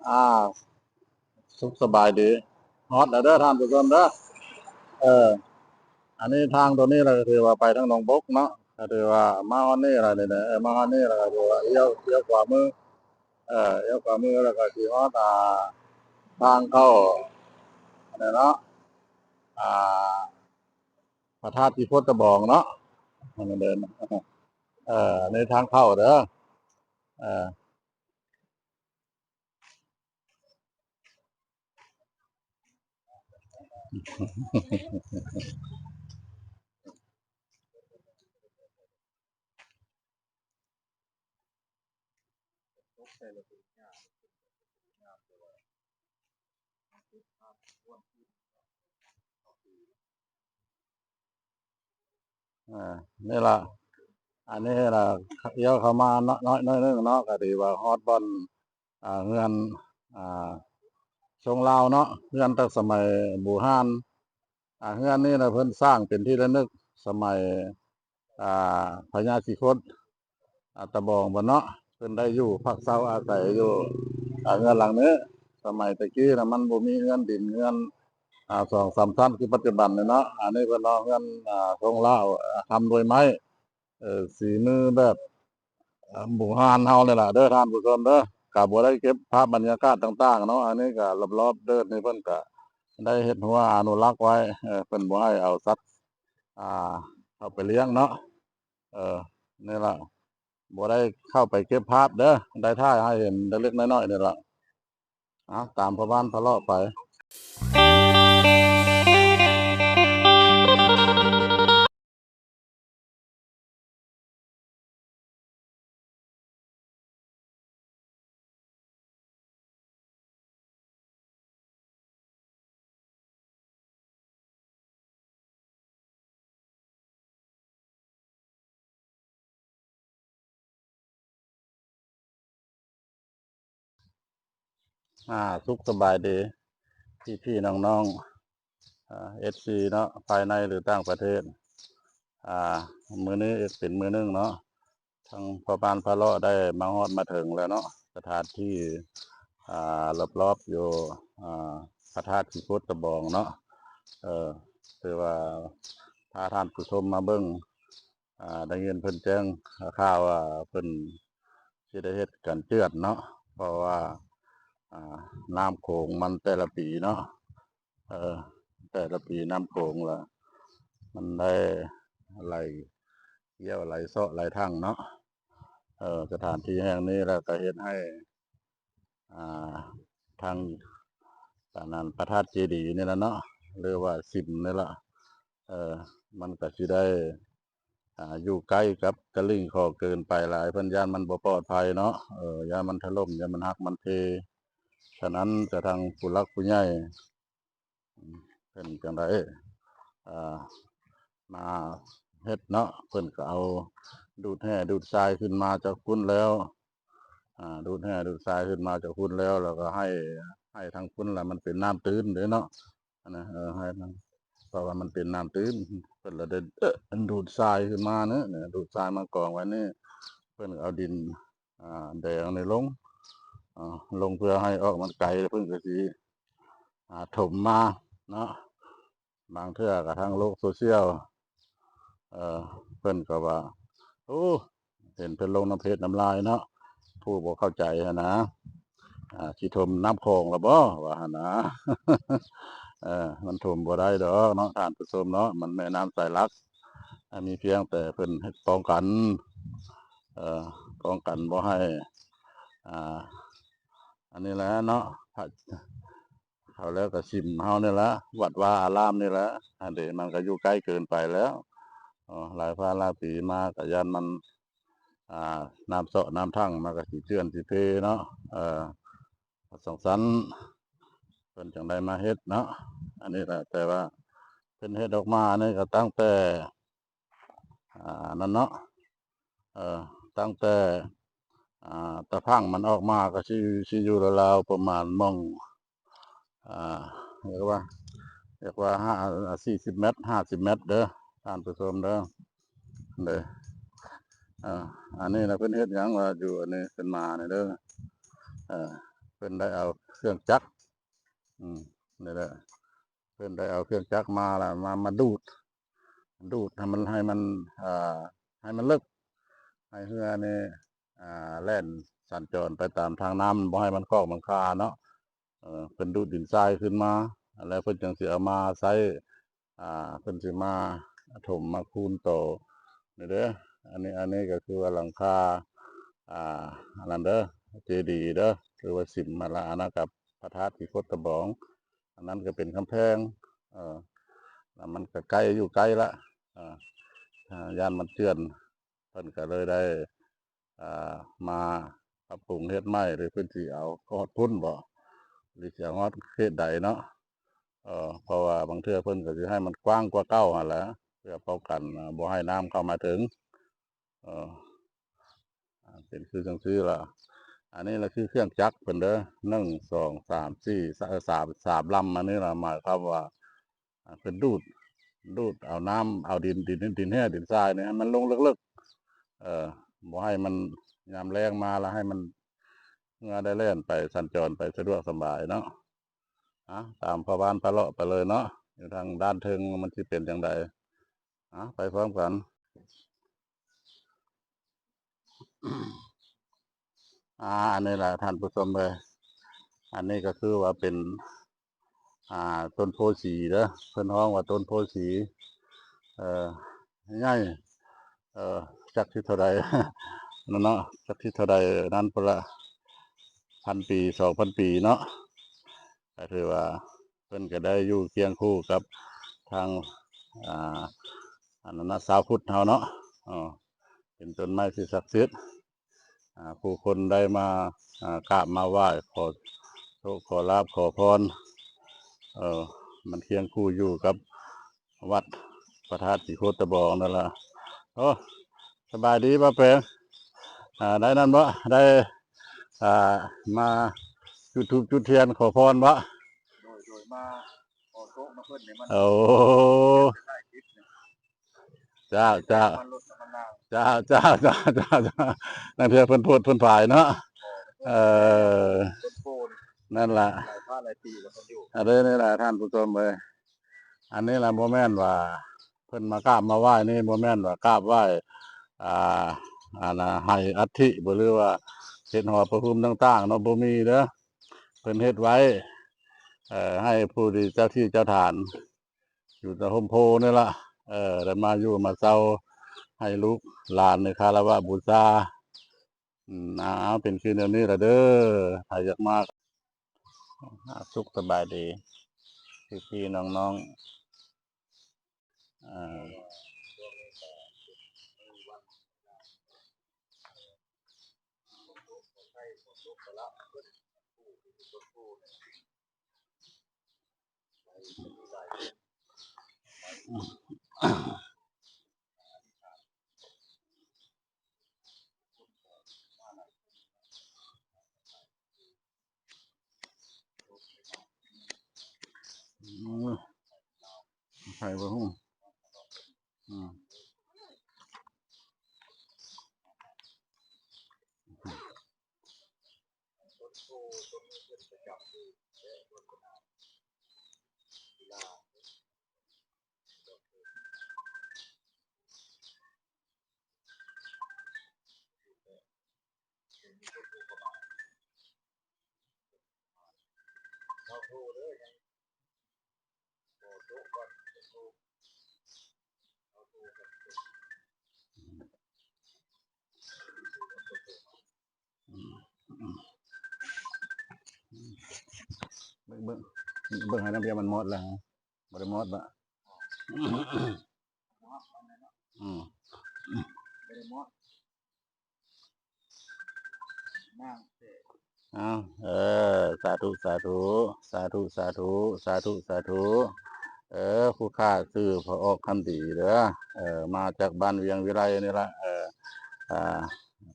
ອ່າ ສຸກສະບາຍດີ ຮອດແລ້ວເດີທ່ານຜູ້ຊົມເດີ. ເອີ ອັນນີ້ທາງໂຕນີ້ລະ ກະຖືວ່າໄປທາງໜອງບົກເນາະ ກະຖືວ່າມາຮອດນີ້ລະນີ້ນະ ເອີ ມາຮອດນີ້ລະກະຖືວ່າລ້ຽວ ລ້ຽວຂວາມື ເອີ ລ້ຽວຂວາມືລະກະຊິຮອດ ອ່າ ທາງເຂົ້າ ອັນນັ້ນເນາະ ອ່າ ພະທາດທີ່ໂຄດຕະບອງເນາະ ອັນນັ້ນເດີ ເອີ ໃນທາງເຂົ້າເດີ ເອີ. ອ່າ ນີ້ລະ ອັນນີ້ລະ ລ້ຽວເຂົ້າມາເນາະ ໜ້ອຍໜຶ່ງເນາະ ກະຖືວ່າຮອດບ່ອນ ອ່າ ເຮືອນ ອ່າ ຊົງລາວເນາະ ເຮືອນແຕ່ສະໄໝບູຮານ. ອ່າ ເຮືອນນີ້ນະ ເພິ່ນສ້າງເປັນທີ່ລະນຶກສະໄໝ ອ່າ ພະຍາສີໂຄດ ອ່າ ຕະບອງເພິ່ນເນາະ ເພິ່ນໄດ້ຢູ່ພັກເຊົາອາໄສຢູ່ ອ່າ ເຮືອນຫຼັງນີ້. ສະໄໝແຕ່ກີ້ນະ ມັນບໍ່ມີເຮືອນດິນ ເຮືອນ ອ່າ ສອງສາມຊັ້ນຄືປັດຈຸບັນນີ້ເນາະ. ອັນນີ້ເພິ່ນເນາະ ເຮືອນ ອ່າ ຊົງລາວ ອ່າ ທຳດ້ວຍໄມ້ ເອີ ສີມືແບບ ອ່າ ບູຮານເຮົານີ້ລະເດີທ່ານຜູ້ຊົມເດີ. ກະບໍ່ໄດ້ເກັບພາບບັນຍາກາດຕ່າງໆເນາະ ອັນນີ້ກະລອບໆເດີນີ້ເພິ່ນກະໄດ້ເຮັດຮົ້ວອະນຸລັກໄວ້ ເອີ ເພິ່ນບໍ່ໃຫ້ເອົາສັດ ອ່າ ເຂົ້າໄປລ້ຽງເນາະ. ເອີ ນີ້ລະ ບໍ່ໄດ້ເຂົ້າໄປເກັບພາບເດີ ໄດ້ຖ່າຍໃຫ້ເຫັນເລັກໆນ້ອຍໆນີ້ລະ. ເອົາ ຕາມພໍ່ບ້ານພາເລາະໄປ. ອ່າ ສຸກສະບາຍດີ ພີ່ໆນ້ອງໆ ອ່າ ເອັຟຊີເນາະ ພາຍໃນ ຫຼື ຕ່າງປະເທດ. ອ່າ ມື້ນີ້ເປັນມື້ໜຶ່ງເນາະ ທາງພໍ່ບ້ານພາເລາະໄດ້ມາຮອດມາເຖິງແລ້ວເນາະ ສະຖານທີ່ ອ່າ ລອບໆຢູ່ ອ່າ ພະທາດສີໂຄດຕະບອງເນາະ. ເອີ ຖືວ່າພາທ່ານຜູ້ຊົມມາເບິ່ງ ອ່າ ໄດ້ຍິນເພິ່ນແຈ້ງຂ່າວວ່າເພິ່ນຊິໄດ້ເຮັດການເຈື່ອນເນາະ ເພາະວ່າ ອ່າ ນ້ຳໂຂງມັນແຕ່ລະປີເນາະ ເອີ ແຕ່ລະປີນ້ຳໂຂງລະ ມັນໄດ້ໄຫຼກ້ຽວໄຫຼເຊາະໄຫຼຖັງເນາະ. ເອີ ສະຖານທີ່ແຫ່ງນີ້ລະກະເຮັດໃຫ້ ອ່າ ທາງ ອັນນັ້ນ ພະທາດເຈດີນີ້ລະເນາະ ຫຼືວ່າສິມນີ້ລະ ເອີ ມັນກະຊິໄດ້ ອ່າ ຢູ່ໃກ້ກັບຕະລິ່ງຂອງເກີນໄປຫຼາຍ ເພິ່ນຢ້ານມັນບໍ່ປອດໄພເນາະ ເອີ ຢ້ານມັນຖະຫຼົ່ມ ຢ້ານມັນຫັກມັນເພ. ສະນັ້ນກະທາງຜູ້ຫຼັກຜູ້ໃຫຍ່ ເພິ່ນຈັ່ງໄດ້ ອ່າ ມາເຮັດເນາະ ເພິ່ນກະເອົາດູດແຮ່ດູດຊາຍຂຶ້ນມາຈາກພຸ້ນແລ້ວ ອ່າ ດູດແຮ່ດູດຊາຍຂຶ້ນມາຈາກພຸ້ນແລ້ວ ແລ້ວກະໃຫ້ ໃຫ້ທາງພຸ້ນລະມັນເປັນນ້ຳຕື້ນເດ້ເນາະ ອັນນະ ເອີ ໃຫ້ທາງ ເພາະວ່າມັນເປັນນ້ຳຕື້ນ ເພິ່ນລະໄດ້ ເອີ ດູດຊາຍຂຶ້ນມາເນາະ ດູດຊາຍມາກອງໄວ້ນີ້ ເພິ່ນເອົາດິນ ອ່າ ແດງນີ້ລົງ ອ່າ ລົງເພື່ອໃຫ້ອອກມັນໄກ ແລ້ວເພິ່ນກະຊິ ອ່າ ຖົມມາເນາະ. ບາງເທື່ອກະທາງໂລກໂຊຊຽວ ເອີ ເພິ່ນກະວ່າ ໂອ້ ເຫັນເພິ່ນລົງນຳເຟສນຳລາຍເນາະ ຜູ້ບໍ່ເຂົ້າໃຈຫັ້ນນະ ອ່າ ຊິຖົມນ້ຳຂອງລະບໍ່ ວ່າຫັ້ນນະ ເອີ ມັນຖົມບໍ່ໄດ້ດອກເນາະທ່ານຜູ້ຊົມເນາະ ມັນແມ່ນ້ຳສາຍຫຼັກ ອ່າ ມີພຽງແຕ່ເພິ່ນປ້ອງກັນ ເອີ ປ້ອງກັນບໍ່ໃຫ້ ອ່າ ອັນນີ້ແຫຼະເນາະ ເຂົາແລ້ວກະສິມເຮົານີ້ແຫຼະ ວັດວາອາລາມນີ້ແຫຼະ ອັນນີ້ມັນກະຢູ່ໃກ້ເກີນໄປແລ້ວ ເອີ ຫຼາຍພາຫຼາຍປີມາກະຢ້ານມັນ ອ່າ ນ້ຳເຊາະນ້ຳຖັງມັນກະຊິເຈື່ອນຊິເພເນາະ ເອີ ຈັ່ງຊັ້ນເພິ່ນຈັ່ງໄດ້ມາເຮັດເນາະ ອັນນີ້ແຫຼະ ແຕ່ວ່າເພິ່ນເຮັດອອກມານີ້ກະຕັ້ງແຕ່ ອ່າ ນັ້ນເນາະ ເອີ ຕັ້ງແຕ່ ອ່າ ຕາພັງມັນອອກມາກະຊິ ຊິຢູ່ລາວໆປະມານໝ່ອງ ອ່າ ຮຽກວ່າ ຮຽກວ່າຫ້າ ສີ່ສິບແມັດ ຫ້າສິບແມັດເດີທ່ານຜູ້ຊົມເດີ ເດີ ອ່າ ອັນນີ້ນະເພິ່ນເຮັດຫຍັງວ່າຢູ່ອັນນີ້ເປັນໝານີ້ເດີ ເອີ ພິ່ນໄດ້ເອົາເຄື່ອງຈັກ ອືມ ນີ້ແຫຼະ ເພິ່ນໄດ້ເອົາເຄື່ອງຈັກມາລະ ມາ ມາດູດ ດູດໃຫ້ມັນ ໃຫ້ມັນ ອ່າ ໃຫ້ມັນເລິກ ໃຫ້ເຮືອນີ້ ອ່າ ແລ່ນສັນຈອນໄປຕາມທາງນ້ຳ ບໍ່ໃຫ້ມັນຄອກມັນຄາເນາະ. ເອີ ເພິ່ນດູດດິນຊາຍຂຶ້ນມາ ແລ້ວເພິ່ນຈັ່ງຊິເອົາມາໃຊ້ ອ່າ ເພິ່ນຊິມາຖົມມາຄູນໂຕນີ້ເດີ. ອັນນີ້ ອັນນີ້ກໍຄືວ່າຫຼັງຄາ ອ່າ ອັນນັ້ນເດີ ເຈດີເດີ ຫຼືວ່າສິມຫັ້ນລະ ອັນນັ້ນກັບພະທາດທີ່ໂຄດຕະບອງ ອັນນັ້ນກໍເປັນກຳແພງ ເອີ ແລ້ວມັນກໍໃກ້ ຢູ່ໃກ້ລະ ເອີ ຢ້ານມັນເຈື່ອນ ເພິ່ນກໍເລີຍໄດ້ ອ່າ ມາປັບປຸງເຮັດໃໝ່ ຫຼືເພິ່ນຊິເອົາຮອດພຸ້ນບໍ ຫຼືຊິເອົາຮອດເຂດໃດເນາະ. ເອີ ເພາະວ່າບາງເທື່ອເພິ່ນກໍຊິໃຫ້ມັນກວ້າງກວ່າເກົ່າຫັ້ນແຫຼະ ເພື່ອປ້ອງກັນ ອ່າ ບໍ່ໃຫ້ນ້ຳເຂົ້າມາເຖິງ ເອີ ອ່າ ເປັນຄືຈັ່ງຊີ້ລະ. ອັນນີ້ລະຄືເຄື່ອງຈັກເພິ່ນເດີ ໜຶ່ງ ສອງ ສາມ ສີ່ ສາມ ສາມລຳ ອັນນີ້ລະໝາຍຄວາມວ່າ ອ່າ ເພິ່ນດູດ ດູດເອົານ້ຳ ເອົາດິນ ດິນ ດິນແຮ່ ດິນຊາຍນີ້ໃຫ້ມັນລົງເລິກໆ ເອີ ບໍ່ໃຫ້ມັນ ຍາມແລ້ງມາລະໃຫ້ມັນ ເຮືອໄດ້ແລ່ນໄປສັນຈອນໄປສະດວກສະບາຍເນາະ. ອ່າ ຕາມພໍ່ບ້ານພາເລາະໄປເລີຍເນາະ ຢູ່ທາງດ້ານເທິງມັນຊິເປັນຈັ່ງໃດ. ອ່າ ໄປພ້ອມກັນ. ອ່າ ອັນນີ້ລະທ່ານຜູ້ຊົມເອີຍ ອັນນີ້ກໍຄືວ່າເປັນ ອ່າ ຕົ້ນໂພສີເດີ ເພິ່ນຮ້ອງວ່າຕົ້ນໂພສີ ເອີ ໃຫຍ່ ເອີ ຈັກຊິເທົ່າໃດນັ້ນເນາະ ຈັກຊິເທົ່າໃດນັ້ນພຸ້ນລະ ພັນປີ ສອງພັນປີເນາະ. ກໍຖືວ່າເພິ່ນກໍໄດ້ຢູ່ຄຽງຄູ່ກັບທາງ ອ່າ ອັນນັ້ນນະ ຊາວພຸດເຮົາເນາະ ເອີ ເປັນຕົ້ນໄມ້ທີ່ສັກສິດ ອ່າ ຜູ້ຄົນໄດ້ມາ ອ່າ ກາບມາໄຫວ້ ຂໍໂຊກຂໍລາບຂໍພອນ ເອີ ມັນຄຽງຄູ່ຢູ່ກັບວັດພະທາດສີໂຄດຕະບອງນັ້ນລະ. ໂອ້ ສະບາຍດີບ່າວແປງ ອ່າ ໄດ້ນັ້ນບໍ່ ໄດ້ ອ່າ ມາຈຸດທູບຈຸດທຽນຂໍພອນບໍ່? ໂດຍ ໂດຍ ມາຂໍໂຊກນຳເພິ່ນນີ້ມັນ ໂອ້ ເຈົ້າ ເຈົ້າ ເຈົ້າ ເຈົ້າ ເຈົ້າ ເຈົ້າ ເຈົ້າ ລາງເທື່ອເພິ່ນໂພດເພິ່ນພາຍເນາະ ເອີ ເພິ່ນໂພນ ນັ້ນລະ ຫຼາຍພາຫຼາຍປີແລ້ວເພິ່ນຢູ່ ອັນນີ້ລະທ່ານຜູ້ຊົມເອີຍ ອັນນີ້ລະບໍ່ແມ່ນວ່າເພິ່ນມາກາບມາໄຫວ້ນີ້ ບໍ່ແມ່ນວ່າກາບໄຫວ້ ອ່າ ອັນນະ ໃຫ້ອັດຖິບໍ ຫຼືວ່າເຮັດຫໍພະພູມຕ່າງໆເນາະ ບໍ່ມີເດີ ເພິ່ນເຮັດໄວ້ ເອີ ໃຫ້ຜູ້ທີ່ເຈົ້າທີ່ເຈົ້າທານ ຢູ່ແຕ່ຮົ່ມໂພນີ້ລະ ເອີ ໄດ້ມາຢູ່ມາເຊົາ ໃຫ້ລູກຫຼານໄດ້ຄາລະວະບູຊາ ອືມ ເອົາ ເປັນຄືແນວນີ້ລະເດີ ໃຜຢາກມາ ສຸກສະບາຍດີ ພີ່ໆນ້ອງໆ ເອີ. ອືມ ໃຜບໍ່ຮູ້ ອືມ ເບິ່ງ ເບິ່ງ ເບິ່ງໃຫ້ນຳ ພຽງມັນໝົດແລ້ວ ບໍ່ໄດ້ໝົດບະ ອືມ ບໍ່ໄດ້ໝົດ. ອ້າວ ເອີ ສາທຸ ສາທຸ ສາທຸ ສາທຸ ສາທຸ ສາທຸ ເອີ ຜູ້ຂ້າຊື່ ພະອອກຄຳດີເດີ ເອີ ມາຈາກບ້ານວຽງວິໄລນີ້ລະ ເອີ ອ່າ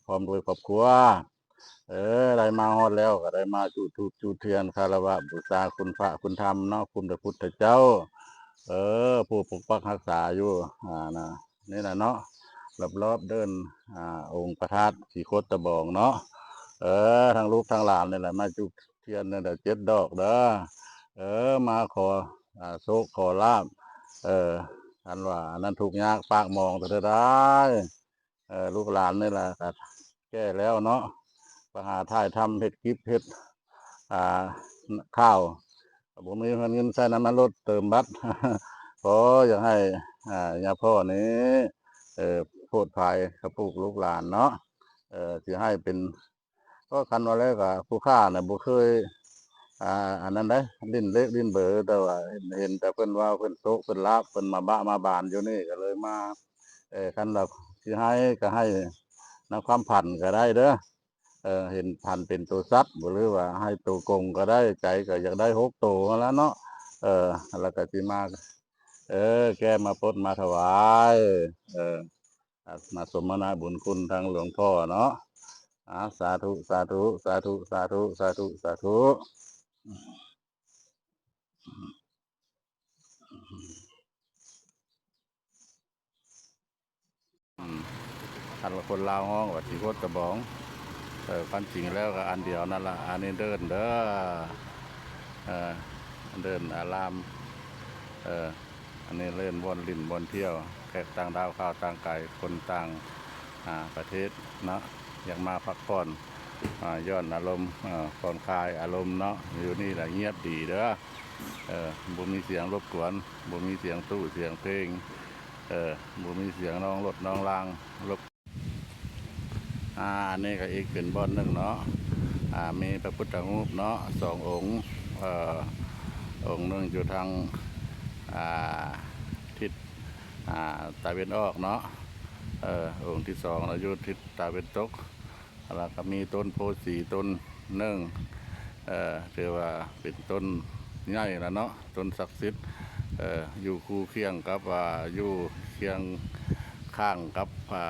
ພ້ອມດ້ວຍຄອບຄົວ ເອີ ໄດ້ມາຮອດແລ້ວ ກໍໄດ້ມາຈູດທູບຈູດທຽນ ຄາລະວະບູຊາຄຸນພະຄຸນທຳເນາະ ຄຸນພະພຸດທະເຈົ້າ ເອີ ຜູ້ປົກປັກຮັກສາຢູ່ ອ່າ ນະ ນີ້ລະເນາະ ລອບໆເດີ່ນ ອ່າ ອົງພະທາດສີໂຄດຕະບອງເນາະ ເອີ ທັງລູກທັງຫຼານນີ້ແຫຼະ ມາຈຸດ ທຽນນີ້ລະເຈັດດອກເດີ ເອີ ມາຂໍ ອາ ໂຊກຂໍລາບ ເອີ ຄັນວ່າອັນນັ້ນທຸກຍາກປາກໝອງເທື່ອໃດ ເອີ ລູກຫຼານນີ້ລະກະແກ່ແລ້ວເນາະ ໄປຫາຖ່າຍທຳເຮັດກິບເຮັດ ອ່າ ຂ່າວ ກະບໍ່ມີເງິນໃຊ້ນ້ຳມັນລົດເຕີມບັດ ຂໍຢາກໃຫ້ ອ່າ ຍາພໍ່ນີ້ ເອີ ໂພດພາຍກະປຸກລູກຫຼານເນາະ ເອີ ຊິໃຫ້ເປັນ ກໍຄັນວ່າແລ້ວກະຜູ້ຂ້ານະບໍ່ເຄີຍ ອ່າ ອັນນັ້ນໃດ໋ ຫຼິ້ນເລກຫຼິ້ນເບີ ແຕ່ວ່າເຫັນ ເຫັນແຕ່ເພິ່ນເວົ້າ ເພິ່ນໂຊກເພິ່ນລາບ ເພິ່ນມາບະມາບານຢູ່ນີ້ ກະເລີຍມາ ເອີ ຄັນວ່າຊິໃຫ້ກະໃຫ້ນຳຄວາມຝັນກະໄດ້ເດີ ເອີ ເຫັນຝັນເປັນໂຕສັດ ຫຼືວ່າໃຫ້ໂຕກົງກະໄດ້ ໃຈກະຢາກໄດ້ຫົກໂຕຫັ້ນລະເນາະ ເອີ ລະກະຊິມາ ເອີ ແກ່ມາປົດມາຖວາຍ ເອີ ມາສົມມະນະບຸນຄຸນທາງຫຼວງພໍ່ເນາະ ອາ ສາທຸ ສາທຸ ສາທຸ ສາທຸ ສາທຸ ສາທຸ. ອືມ ຄັນວ່າຄົນລາວຮ້ອງວ່າສີໂຄດຕະບອງ ເອີ ຄວາມຈິງແລ້ວກະອັນດຽວນັ້ນລະ ອັນນີ້ເດີ່ນເດີ ເອີ ເດີ່ນອາລາມ ເອີ ອັນນີ້ເດີ່ນບ່ອນຫຼິ້ນບ່ອນທ່ຽວ ແຂກຕ່າງດ້າວ ຊາວຕ່າງກາຍ ຄົນຕ່າງ ອາ ປະເທດເນາະ ຢາກມາພັກຜ່ອນ ອາ ຢ່ອນອາລົມ ອາ ຜ່ອນຄາຍອາລົມເນາະ ຢູ່ນີ້ລະງຽບດີເດີ ເອີ ບໍ່ມີສຽງລົບກວນ ບໍ່ມີສຽງຕູ້ສຽງເພງ ເອີ ບໍ່ມີສຽງນ້ອງລົດນ້ອງລາງລົບ ອາ ອັນນີ້ກະອີກເປັນບ່ອນໜຶ່ງເນາະ ອາ ມີພະພຸດທະຮູບເນາະ ສອງອົງ ເອີ ອົງໜຶ່ງຢູ່ທາງ ອາ ທິດ ອາ ຕາເວັນອອກເນາະ ເອີ ອົງທີສອງລະຢູ່ທິດຕາເວັນຕົກ ລະກະມີຕົ້ນໂພສີຕົ້ນໜຶ່ງ ເອີ ຖືວ່າເປັນຕົ້ນໃຫຍ່ລະເນາະ ຕົ້ນສັກສິດ ເອີ ຢູ່ຄູ່ຄຽງກັບ ອາ ຢູ່ຄຽງຂ້າງກັບ ອາ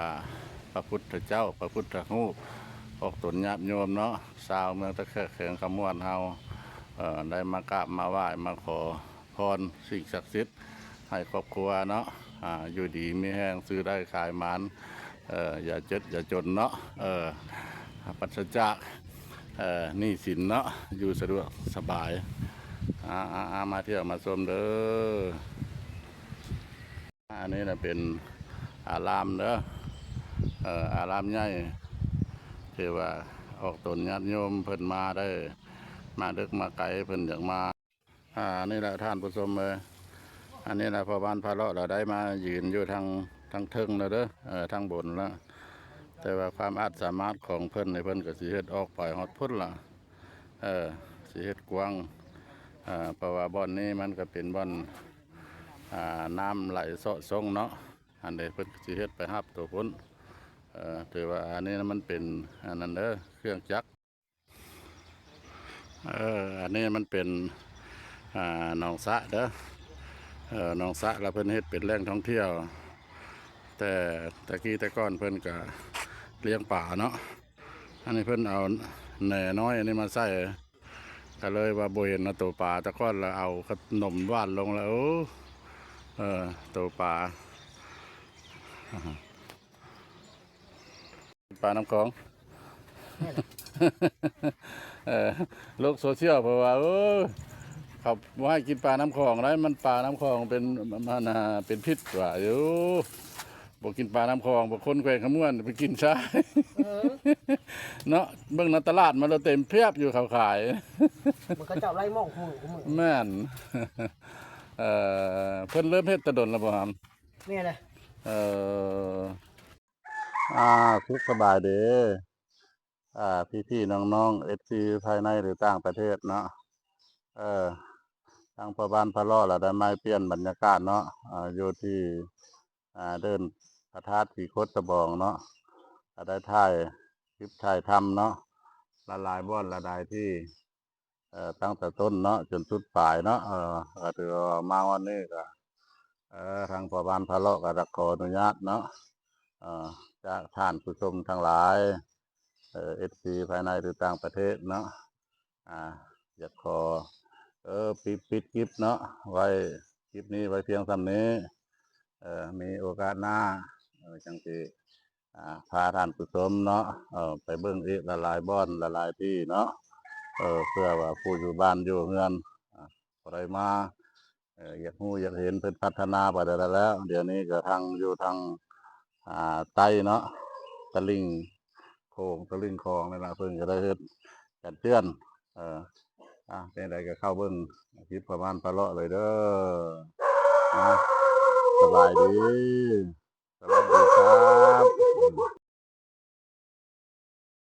ພະພຸດທະເຈົ້າ ພະພຸດທະຮູບ ອອກຕົນຍາດໂຍມເນາະ ຊາວເມືອງຕາແຂກ ແຂວງຄຳມ່ວນເຮົາ ເອີ ໄດ້ມາກາບມາໄຫວ້ມາຂໍ ພອນສິ່ງສັກສິດ ໃຫ້ຄອບຄົວເນາະ ອາ ຢູ່ດີມີແຮງ ຊື້ໄດ້ຂາຍໝານ ເອີ ຢ່າເຈັບຢ່າຈົນເນາະ ເອີ ປາສະຈາກ ເອີ ໜີ້ສິນເນາະ ຢູ່ສະດວກສະບາຍ ອາ ອາ ອາ ມາທ່ຽວມາຊົມເດີ ອັນນີ້ນະເປັນອາລາມເດີ ເອີ ອາລາມໃຫຍ່ ທີ່ວ່າອອກຕົນຍາດໂຍມເພິ່ນມາໄດ້ ມາເດິກມາໄກ ເພິ່ນຢາກມາ ອາ ນີ້ລະທ່ານຜູ້ຊົມເອີຍ ອັນນີ້ລະພໍ່ບ້ານພາເລາະລະໄດ້ມາຢືນຢູ່ທາງ ທາງເທິງລະເດີ ເອີ ທາງບົນລະ ແຕ່ວ່າຄວາມອາດສາມາດຂອງເພິ່ນນີ້ ເພິ່ນກະຊິເຮັດອອກໄປຮອດພຸ້ນລະ ເອີ ຊິເຮັດກວ້າງ ເອີ ເພາະວ່າບ່ອນນີ້ມັນກະເປັນບ່ອນ ອາ ນ້ຳໄຫຼເຊາະຊົງເນາະ ອັນໃດເພິ່ນກະຊິເຮັດໄປຮັບໂຕພຸ້ນ ເອີ ຖືວ່າອັນນີ້ມັນເປັນ ອັນນັ້ນເດີ ເຄື່ອງຈັກ ເອີ ອັນນີ້ມັນເປັນ ອາ ໜອງສະເດີ ເອີ ໜອງສະລະເພິ່ນເຮັດເປັນແຫຼ່ງທ່ອງທ່ຽວ ແຕ່ ແຕ່ກີ້ແຕ່ກ່ອນເພິ່ນກະລ້ຽງປາເນາະ ອັນນີ້ເພິ່ນເອົາແໜນ້ອຍອັນນີ້ມາໃສ່ ກະເລີຍວ່າບໍ່ເຫັນເນາະໂຕປາ ແຕ່ກ່ອນລະເອົາຂະໜົມຫວ່ານລົງລະ ໂອ້ ເອີ ໂຕປາ ປານ້ຳຂອງ ເອີ ໂລກໂຊຊຽວເພິ່ນວ່າ ເອີ ເຂົາບໍ່ໃຫ້ກິນປານ້ຳຂອງໄດ໋ ມັນປານ້ຳຂອງເປັນ ມັນ ເປັນພິດວ່າ ໂອ້ ບໍ່ກິນປານ້ຳຂອງ ບາງຄົນແຂວງຄຳມ່ວນໄປກິນຊະ ເອີ ເນາະ ເບິ່ງໃນຕະຫຼາດມັນລະເຕັມພຽບຢູ່ ເຂົາຂາຍ ມັນເຂົາເຈົ້າໄລ່ໝອກມື້ ມື້ ແມ່ນ ເອີ ເພິ່ນເລີ່ມເຮັດແຕ່ດົນລະບໍ່ຫຳ? ແມ່ນແຫຼະ ເອີ ອາ ສຸກສະບາຍດີ ອາ ພີ່ໆ ນ້ອງໆ ເອັຟຊີ ພາຍໃນ ຫຼື ຕ່າງປະເທດເນາະ ເອີ ທາງພໍ່ບ້ານພາເລາະລະໄດ້ມາປ່ຽນບັນຍາກາດເນາະ ອາ ຢູ່ທີ່ ອາ ເດີ່ນພະທາດສີໂຄດຕະບອງເນາະ ກະໄດ້ຖ່າຍຄລິບຖ່າຍທຳເນາະ ຫຼາຍໆບ່ອນຫຼາຍໆທີ່ ເອີ ຕັ້ງແຕ່ຕົ້ນເນາະ ຈົນສຸດປາຍເນາະ ເອີ ກະຖືວ່າມາຮອດນີ້ກະ ເອີ ທາງພໍ່ບ້ານພາເລາະກະຢາກຂໍອະນຸຍາດເນາະ ເອີ ຈາກທ່ານຜູ້ຊົມທັງຫຼາຍ ເອີ ເອັຟຊີ ພາຍໃນ ຫຼື ຕ່າງປະເທດເນາະ ອາ ຢາກຂໍ ເອີ ປິດ ປິດຄລິບເນາະ ໄວ້ ຄລິບນີ້ໄວ້ພຽງສ່ຳນີ້ ເອີ ມີໂອກາດໜ້າ ເອີ ຈັ່ງຊິ ອາ ພາທ່ານຜູ້ຊົມເນາະ ເອີ ໄປເບິ່ງອີກຫຼາຍໆບ່ອນຫຼາຍໆທີ່ເນາະ ເອີ ເພື່ອວ່າຜູ້ຢູ່ບ້ານຢູ່ເຮືອນ ອ່າ ຜູ້ໃດມາ ເອີ ຢາກຮູ້ຢາກເຫັນເພິ່ນພັດທະນາໄປໄດ້ແລ້ວ. ດຽວນີ້ກໍທາງຢູ່ທາງ ອ່າ ໃຕ້ເນາະ ຕະລິ່ງໂຂງ ຕະລິ່ງຂອງນີ້ລະ ເພິ່ນກໍໄດ້ເຮັດກັນເຈື່ອນ. ເອີ ອ່າ ຈັ່ງໃດກໍເຂົ້າເບິ່ງຄລິບປະມານປະເລາະເລີຍເດີ. ອ່າ ສະບາຍດີ ສະຫວັດດີຄັບ.